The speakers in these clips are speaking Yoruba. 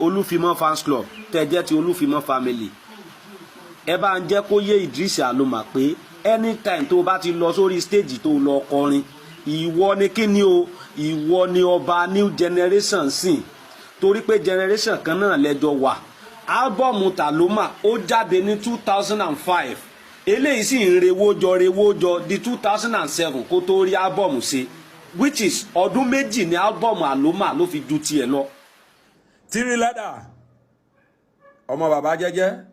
Olúfimọ́ fans club, tẹ́ jẹ́ ti Olúfimọ́ family, ẹ bá ń jẹ́ kó yé Idris Aloma pé anytime tó o bá ti lọ sórí stage tó lọ kọrin, ìwọ ni kíni o, ìwọ ni ọba new generation sìn, torí pé generation kan náà lẹ́jọ́ wà. Album Taloma ó jáde ní 2005, eléyìí sì ń rewó jọ, rewó jọ di 2007 kó tó rí album ṣe, which is ọdún 2 ní album Aloma ló fi ju tiẹ̀ lọ. Tiri Leather, ọmọ bàbá jẹ́jẹ́,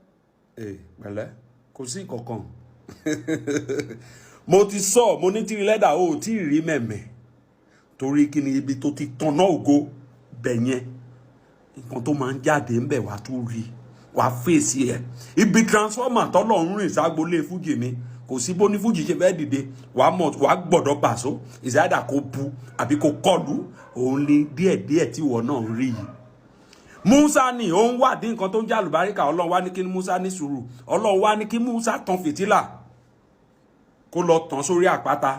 pẹ̀lẹ́, kò sí nǹkankan. Mo ti sọ, mo ní Tiri Leather ò tí ì rí mẹ̀mẹ̀, torí kí ni? Ibi tó ti tanná ògo bẹ̀ yẹn, nǹkan tó máa ń jáde ń bẹ̀ wá tó rí wá fèsì ẹ̀. Ibi transformer tọ́lọ̀ ń rìn ságbolé fújì mi, kò sí bó ní fújì ṣe fẹ́ dìde, wàá mọ̀, wàá gbọ́dọ̀ pàṣọ ìsáyàdà kó bu àbí kó kọlu òun ní díẹ̀díẹ̀ tí ìwọ náà ń rí yìí. Musa ní òun wádìí nǹkan tó ń jẹ́ àlùbáríkà. Ọlọ́run wá ní kí Musa ní sùúrù. Ọlọ́run wá ní kí Musa tan fìtílà, kó lọ tàn sórí àpáta.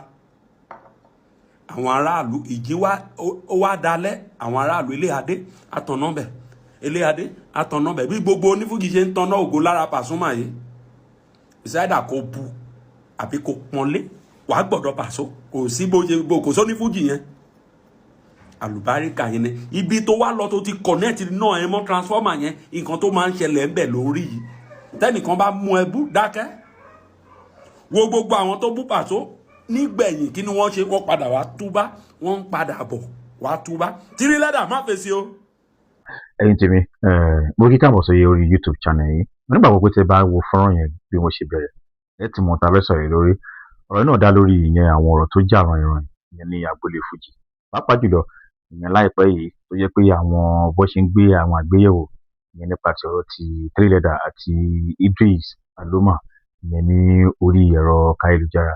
Àwọn aráàlú ìjì wá, ó wá dalẹ̀. Àwọn aráàlú ilé adé àtọ̀nà bẹ̀, ilé adé àtọ̀nà bẹ̀. Bí gbogbo onífújì ṣe ń tanná ògo lára Pasuma yìí, ìsáyàdà kó bu àbí kó pọ́nlé, wàá gbọ́dọ̀ pàṣọ. Kò sí bó ṣe bó kò sóní fújì yẹn. Àlùbáríkà yẹn ni ibi tó wá lọ tó ti connect náà ẹ mọ́ transformer yẹn. Nǹkan tó máa ń ṣẹlẹ̀ ń bẹ̀ lórí yìí, tẹ́nìkan bá mú ẹ bú, dákẹ́. Wo gbogbo àwọn tó bú Pàṣọ nígbẹ̀yìn, kí ni wọ́n ṣe? Wọ́n padà wá túbá, wọ́n ń padà bọ̀ wá túbá. Tiri Leather, má fèsì o. Ẹ̀yin tèmi, mo kí káàbọ̀ sórí orí YouTube channel yìí. Mo nígbàgbọ́ pé tẹ́ bá wo fọ́nrán yẹn bí mo ṣe bẹ̀rẹ̀, ẹ ti mọ̀ tá a fẹ́ sọ̀rọ̀ lórí. Ọ̀rọ̀ náà dá lórí ìyẹn àwọn ọ̀rọ̀ tó jà rànyìnrànyìn ìyẹn ní agboolé fújì, pàápàá jùlọ ìyẹn láìpẹ́ yìí, tó jẹ́ pé àwọn bó ṣe ń gbé àwọn àgbéyẹ̀wò ìyẹn nípa ti ọ̀rọ̀ ti Three Leather àti Idris Aloma ìyẹn ní orí ẹ̀rọ káyélujára.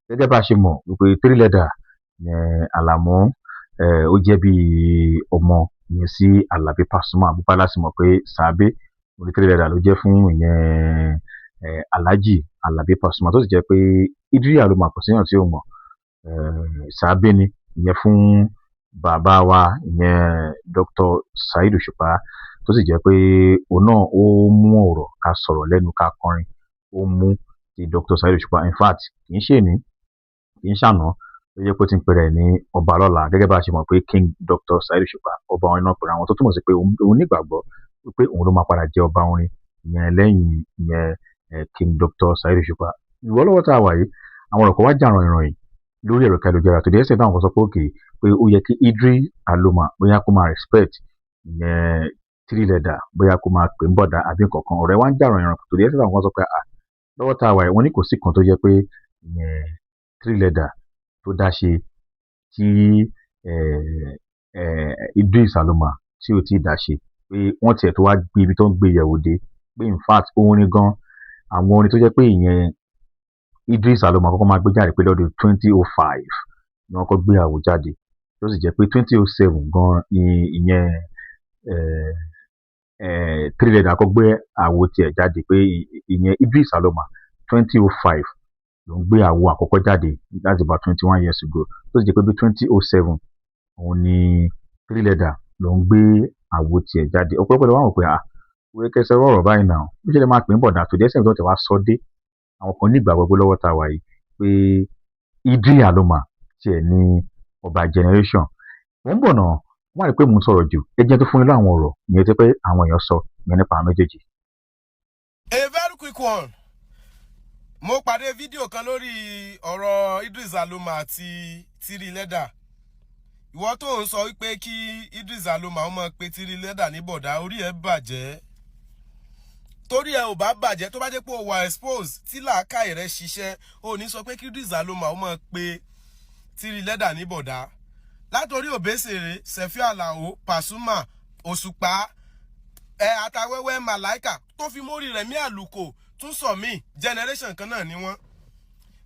Gẹ́gẹ́ bá a ṣe mọ̀ wípé Three Leather ìyẹn Àlàmú, ó jẹ́ bí ọmọ ìyẹn sí Àlàbí Pasuma. Gbogbo wa la sì mọ̀ pé sàábé orí Three Leather ló jẹ́ fún ìyẹn Alhaji Àlàbí Pasuma, tó sì jẹ́ pé Idris Aloma, kò séèyàn tí ò mọ̀, sàábé ni ìyẹn fún bàbá wa ìyẹn Dr. Saheed Òṣùpá, tó sì jẹ́ pé òun náà ó mú ọ̀rọ̀ ká sọ̀rọ̀ lẹ́nu ká kọrin, ó mú ti Dr. Saheed Òṣùpá. In fact, kì í ṣèní, kì í ṣàná tó jẹ́ pé ó ti ń pè rẹ̀ ní ọba lọ́la. Gẹ́gẹ́ bá a ṣe mọ̀ pé King Dr. Saheed Òṣùpá, ọba orin náà pẹ̀lú àwọn tó túmọ̀ sí pé òun nígbàgbọ́ wípé òun ló máa padà jẹ́ ọba orin ìyẹn lẹ́yìn ìyẹn King Dr. Saheed Òṣùpá. Ìwọ lọ́wọ́ tá a wà yìí, àwọn ọ̀rọ̀ kan wá jà rànyìnrànyìn lórí ẹ̀rọ káyélujára tó dé ẹsẹ̀ táwọn kan sọ pé òkè pé ó yẹ kí Idris Aloma bóyá kó máa respect ìyẹn Three Leather, bóyá kó máa pè ń bọ̀dá àbí nǹkan kan. Ọ̀rẹ́ wá ń jà rànyìnràn tó dé ẹsẹ̀ táwọn kan sọ pé à lọ́wọ́ tá a wà yìí, wọ́n ní kò sí kan tó jẹ́ pé ìyẹn Three Leather tó dá ṣe tí Idris Aloma tí ò tí ì dá ṣe, pé wọ́n tiẹ̀ tó wá gbé ibi tó ń gbé yẹ̀wò dé, pé in fact orin gan, àwọn orin tó jẹ́ pé ìyẹn Idris Aloma kọ́kọ́ máa gbé jáde, pé lọ́dún 2005 ni wọ́n kọ́ gbé àwo jáde, tó sì jẹ́ pé 2007 gan ìyẹn Three Leather kọ́ gbé àwo tiẹ̀ jáde, pé ìyẹn Idris Aloma 2005 ló ń gbé àwo àkọ́kọ́ jáde, that's about 21 years ago, tó sì jẹ́ pé bí 2007 òun ni Three Leather ló ń gbé àwo tiẹ̀ jáde. Ọ̀pọ̀lọpọ̀ ló wá wò pé ah, wọ́n kẹsẹ̀ ọ̀rọ̀ báyìí náà, ó ṣe lè máa pè ń bọ̀dà tó dé ẹsẹ̀ tó ti wá sọ dé. Àwọn kan ní ìgbàgbọ́ pé lọ́wọ́ tá a wà yìí, pé Idris Aloma tiẹ̀ ní ọba generation. Mò ń bọ̀ náà, wọ́n á rí i pé mò ń sọ̀rọ̀ jù. Ẹ jẹ́ tó fún yín láwọn ọ̀rọ̀ ìyẹn tó pé àwọn èèyàn sọ ìyẹn nípa àwọn méjèèjì. A very quick one. Mo pàdé fídíò kan lórí ọ̀rọ̀ Idris Aloma àti Tiri Leather. Ìwọ tó ń sọ wípé kí Idris Aloma ó máa pe Tiri Leather ní bọ̀dá, orí ẹ̀ bàjẹ́. Torí ẹ ò bá bàjẹ́, tó bá jẹ́ pé o wà expose tí làákàyè rẹ ṣiṣẹ́, o ní sọ pé kí Idris Aloma ó máa pe Tiri Leather ní bọ̀dá. Látòrí Òbésèré, Sefiu Alao, Pasuma, Òṣùpá ẹ, Àtàwẹ́wẹ́, Màláìkà, tó fi mórí Rẹ̀mí Àlùkò tún sọ mí, generation kan náà ni wọ́n.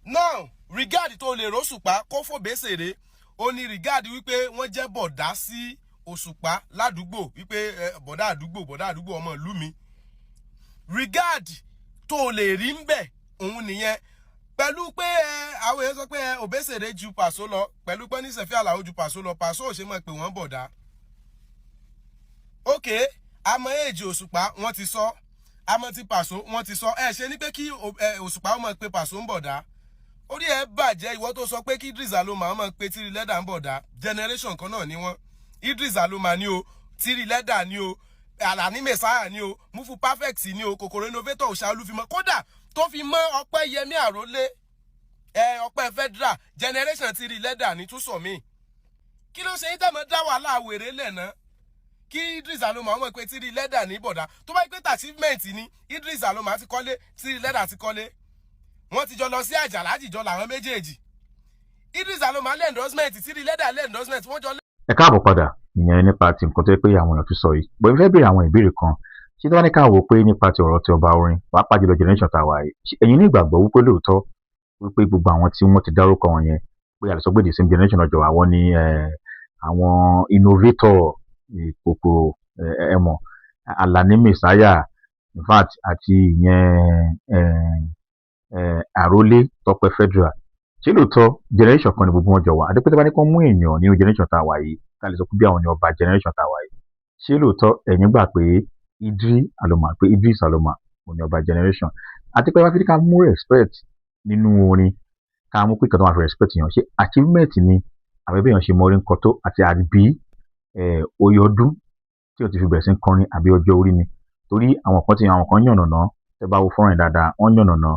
Now, regard tó lè róṣùpá kó fòbésèré, ó ní regard wípé wọ́n jẹ́ bọ̀dá sí Òṣùpá ládùúgbò, wípé bọ̀dá àdúgbò, bọ̀dá àdúgbò, ọmọ ìlú mi. Regard tó lè rí ń bẹ̀ òun nìyẹn. Pẹ̀lú pé ẹ àwọn èèyàn sọ pé ẹ Òbésèré ju Pàṣọ lọ, pẹ̀lú pé ní Sefiu Àlàó ju Pàṣọ lọ, Pàṣọ ò ṣe mọ̀ pé wọ́n bọ̀dá. Ok, Àmọ́ age Òṣùpá, wọ́n ti sọ. Àmọ́ ti Pàṣọ, wọ́n ti sọ. Ẹ ṣe ní pé kí Òṣùpá ó máa pe Pàṣọ ń bọ̀dá. Orí ẹ bàjẹ́, ìwọ tó sọ pé kí Idris Aloma máa pe Tiri Leather ń bọ̀dá. Generation kan náà ni wọ́n. Idris Aloma ni o, Tiri Leather ni o, Alani Messiah ni o, Mufu Perfect ni o, Kòkòrò Innovator, Òṣà Olúfimọ́, kódà tó fi mọ́ Ọpẹ́ Yẹmí Àrólé ẹ, Ọpẹ́ Federal, generation Tiri Leather ní tún sọ mí. Kí ló ṣe yín tẹ̀mọ́ dá wàhálà wèrè lẹ̀ náà? Kí Idris Aloma ọmọ pé Tiri Leather ní bọ̀dá, tó bá yẹ pé achievement ni, Idris Aloma ti kọ́lé, Tiri Leather ti kọ́lé, wọ́n ti jọ lọ sí àjàlá jìjọ làwọn méjèèjì. Idris Aloma lé endorsement, Tiri Leather lé endorsement, wọ́n jọ. Ẹ káàbọ̀ padà. Ìyẹn nípa ti nǹkan tó yẹ pé àwọn èèyàn tún sọ yìí bọ̀. Ẹ fẹ́ béèrè àwọn ìbéèrè kan. Ṣé tí wọ́n ní ká wò ó pé nípa ti ọ̀rọ̀ ti ọba orin, pàápàá jùlọ generation tá a wà yìí, ṣé ẹ̀yin ní ìgbàgbọ́ wípé lóòótọ́ wípé gbogbo àwọn tí wọ́n ti dárúkọ wọn yẹn, pé a lè sọ pé the same generation ọjọ́ àwọn ní àwọn innovator, ìkòkò ẹ mọ̀, Alani Messiah, in fact, àti ìyẹn Àrólé Tọ́pẹ́ Federal, ṣé lóòótọ́ generation kan ni gbogbo wọn jọ wà? Àti pé tí wọ́n bá ní kó mú èèyàn nínú generation tá a wà yìí, ká lè sọ pé bí àwọn ni ọba generation tá a wà yìí, ṣé lóòótọ́ ẹ̀yin gbà pé Idris Aloma, pé Idris Aloma òun ni ọba generation? Àti pé wá fi ká mú respect nínú orin, ká mú pé kí wọ́n fi respect yàn, ṣé achievement ni àbí bí èèyàn ṣe mọ orin kọ tó, àti àbí oyè ọdún tí o ti fi bẹ̀rẹ̀ sí kọrin, àbí ọjọ́ orí ni? Torí àwọn kan tí àwọn kan yànnàná, tẹ́ bá wo fọ́nrán yẹn dáadáa, wọ́n yànnàná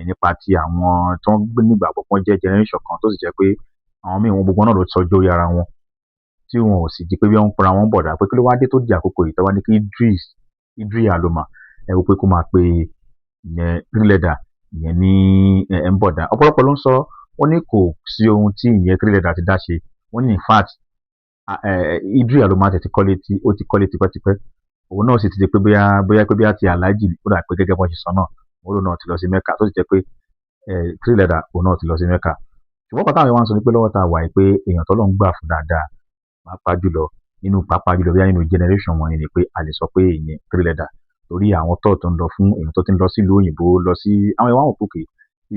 nípa ti àwọn tó ń gbé nígbàgbọ́ pọ́n jẹ́ generation kan, tó sì jẹ́ pé àwọn míì wọn gbogbo náà ló sọjọ́ orí ara wọn, tí wọn ò sì di pé bí wọ́n ń pera wọn bọ̀dà, pé kí ló wá dé tó di àkókò yìí tó wá ní kí Idris Aloma ẹ wò pé kó máa pe ìyẹn Tiri Leather, ìyẹn ní ẹ ń bọ̀dà. Ọ̀pọ̀lọpọ̀ ló ń sọ, wọ́n ní kò sí ohun tí ìyẹn Tiri Leather ti dá ṣe. Wọ́n ní in fact, Idris Aloma ti kọ́lé, tí ó ti kọ́lé tipẹ́tipẹ́, òun náà sì ti di pé bóyá pé bóyá ti Alhaji, ó dà pé gẹ́gẹ́ bọ́n ṣe sọ náà, òun náà ti lọ sí Mẹ́kà, tó sì jẹ́ pé Tiri Leather òun náà ti lọ sí Mẹ́kà. Ṣùgbọ́n pàtàkì àwọn wá ń sọ ní pé lọ́wọ́ tá a wà yìí, pé èèyàn tó lọ́n gbà fún dáadáa, pàápàá jùlọ bóyá nínú generation wọn ni, pé a lè sọ pé ìyẹn Tiri Leather, torí àwọn tó tó ń lọ fún èèyàn tó ti ń lọ sí ìlú òyìnbó, lọ sí àwọn ìwà òkè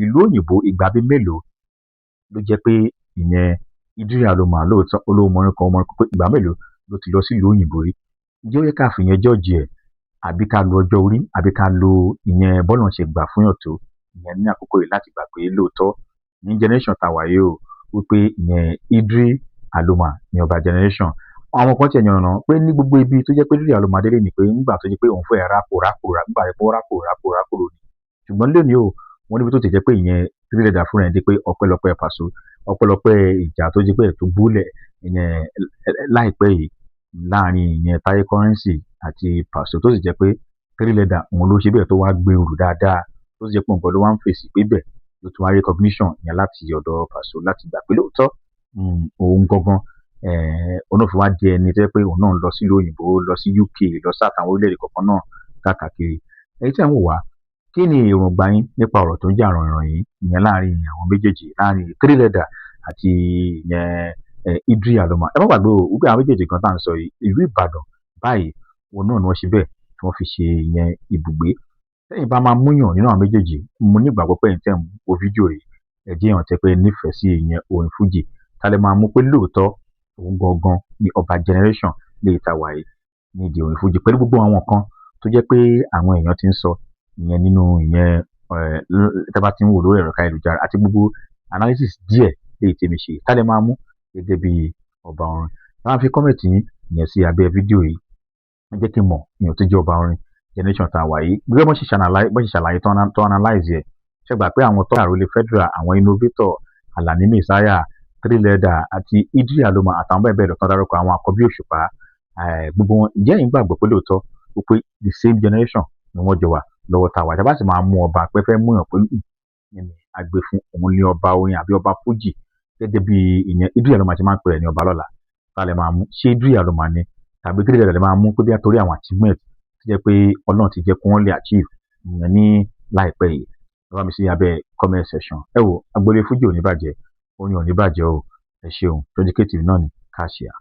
ìlú òyìnbó, ìgbà bíi mélòó ló jẹ́ pé ìyẹn Idris Aloma lóòótọ́ olówó mọrin kan mọrin kan, pé ìgbà mélòó ló ti lọ sí ìlú òyìnbó rí? Ǹjẹ́ ó yẹ ká fìyẹn judge ẹ̀, àbí ká lo ọjọ́ orí, àbí ká lo ìyẹn bọ́ọ̀lù ṣe gbà fún yàn tó ìyẹn ní àkókò yìí láti gbà pé lóòótọ́ ní generation tá a wà yìí o, wípé ìyẹn Idris Aloma ní ọba generation? Àwọn kan tiẹ̀ yànnàná pé ní gbogbo ibi tó jẹ́ pé Idris Aloma délé ni pé nígbà tó jẹ́ pé òun fẹ́ rákò rákò nígbà tó rákò rákò rákò ni. Ṣùgbọ́n lónìí o, wọ́n níbi tó ti jẹ́ pé ìyẹn Tiri Leather fúnra ẹ̀ di pé ọpẹ́lọpẹ́ Paso, ọpẹ́lọpẹ́ ìjà tó jẹ́ pé tó búlẹ̀ ìyẹn láìpẹ́ yìí láàrin ìyẹn Taye Currency àti Paso, tó sì jẹ́ pé Tiri Leather òun ló ṣe bẹ́ẹ̀ tó wá gbé òrù dáadáa, tó sì jẹ́ pé òun ló wá ń fèsì pé bẹ́ẹ̀ ló tún wá recognition yẹn láti ọ̀dọ̀ Paso, láti gbà pé lóòótọ́ òun gangan òun náà fi wá di ẹni tó jẹ́ pé òun náà ń lọ sílùú òyìnbó, lọ sí UK, lọ sí àtàwọn orílẹ̀-èdè kọ̀ọ̀kan náà káàkiri. Èyí tí ẹ̀ ń wò wá, kí ni èròǹgbà yín nípa ọ̀rọ̀ tó ń jà rànyìn yìí, ìyẹn láàrin àwọn méjèèjì, láàrin Tiri Leather àti ìyẹn Idris Aloma? Ẹ má gbàgbé o wípé àwọn méjèèjì kan tá à ń sọ yìí, ìlú Ìbàdàn báyìí òun náà ni wọ́n ṣe bẹ́ẹ̀ tí wọ́n fi ṣe ìyẹn ibùgbé. Tẹ́yìn bá máa múyàn nínú àwọn méjèèjì, mo ní ìgbàgbọ́ pé ẹ̀yin tẹ́ ń wo fídíò yìí, ẹ jẹ́ èèyàn tẹ́ pé nífẹ̀ẹ́ sí ìyẹn orin fújì, ta lè máa mú pé lóòótọ́ òun gangan ni ọba generation lè ta wà yìí nídìí orin fújì, pẹ̀lú gbogbo àwọn kan tó jẹ́ pé àwọn èèyàn ti ń sọ ìyẹn nínú ìyẹn tẹ́ bá ti ń wò lórí ẹ̀rọ káyélujára àti gbogbo analysis díẹ̀ léyìí tí èmi ṣe, tá lè máa mú gẹ́gẹ́ bí ọba orin. Ẹ máa fi comment yín ìyẹn sí abẹ́ fídíò yìí. Ẹ jẹ́ kí n mọ̀ èèyàn tó jẹ́ ọba orin generation tá a wà yìí. Gbé bọ́n ṣe ṣàlàyé tó analyze ẹ̀, ṣe gbà pé àwọn tó Àròlé Federal, àwọn innovator, Alani Messiah, Tiri Leather àti Idris Aloma àtàwọn bẹ́ẹ̀ bẹ́ẹ̀ lọ tán dárúkọ, àwọn àkọ́bí Òṣùpá, gbogbo wọn, ǹjẹ́ ẹ̀yin gbàgbọ́ pé lóòótọ́ wípé the same generation ni wọ́n jọ wà lọ́wọ́ tá a wà? Tá a bá sì máa mú ọba pé fẹ́ mú yàn pé ní agbe fún òun ní ọba orin àbí ọba fújì, gẹ́gẹ́ bí ìyẹn Idris Aloma ti máa ń pè rẹ̀ ní ọba lọ́la, tá a lè máa mú? Ṣé Idris Aloma ni tàbí Tiri Leather lè máa mú, pé bí a torí àwọn achievement tó jẹ́ pé Ọlọ́run ti jẹ́ kí wọ́n lè achieve ìyẹn ní láìpẹ́ yìí? Ẹ bá mi sí abẹ́ comment section. Ẹ wo, agboolé fújì ò ní bàjẹ́, orin ò ní bàjẹ́ o. Ẹ ṣeun. Tójú Kétìrì náà ní káṣíà.